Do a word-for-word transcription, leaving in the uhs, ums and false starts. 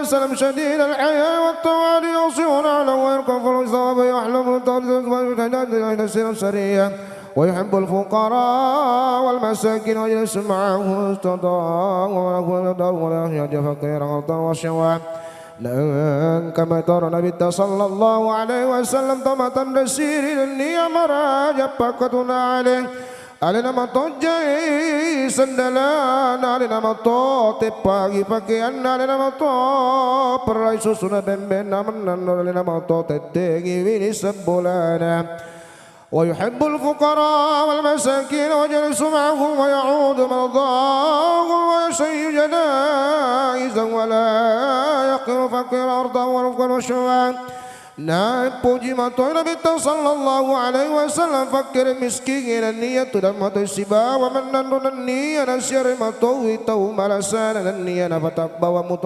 وسلم شديد الحياء والتواضع، يوصينا له ويركب الثواب، يحلم التوضيح ويحلم التوضيح سريا، ويحب الفقراء والمساكين ويجلس معهم استطاع ولا يخرج فقيرا غلطا وشوا. Naengka metoro Nabitta sallallahu alaihi wasallam to matanre siri nennia maraja pakkatuna ale. Alena matojjai sendalana, alena mato teppagi pakeanna, alena mato perrai susuna bembenna mennanno, alena mato tettengi wini sebbolana. ويحب الفقراء والمساكين ويجلس معهم ويعود مرضاهم ويشيع جنائزهم ولا يحقر فقيرا أرضا ورفقا وشوا. Napoji matoi Nabitta sallallahu alaihi wasallam fakkere miskingnge nennia tudang matoi sibawa mennanro nennia nasiare matowi tau malasana nennia napatabbawa muto